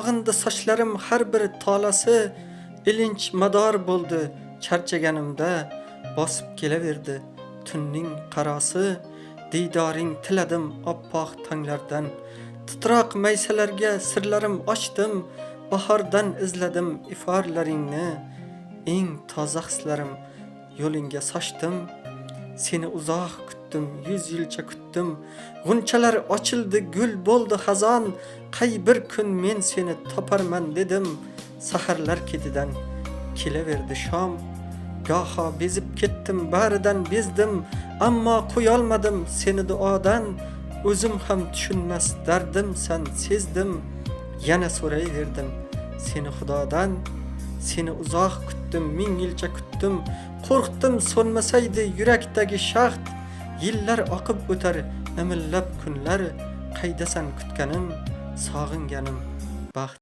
Sog'indi sochlarim har bir tolasi, ilinj mador bo'ldi charchaganimda, bosib kelaverdi tunning qarosi. Diydoring tiladim oppoq tonglardan, titroq maysalarga sirlarim ochdim, bahordan izladim iforlaringni, eng toza hislarim yo'lingga sochdim. Seni uzoq kutdim, 100 yilcha kutdim, g'unchalar ochildi, gul bo'ldi xazon, qay bir kun men seni toparman dedim, saharlar ketidan kelaverdi shom. Goho bezib ketdim, baridan bezdim, ammo qo'yolmadim seni duodan, o'zim ham tushunmas dardimsan sezdim, yana so'rayverdim seni Xudodan. Seni uzoq kutdim, 1000 yilcha kutdim, qo'rqdim so'nmasaydi yurakdagi shaxt, yillar oqib o'tar imillab kunlar, qaydasan kutganim, sog'inganim baxt.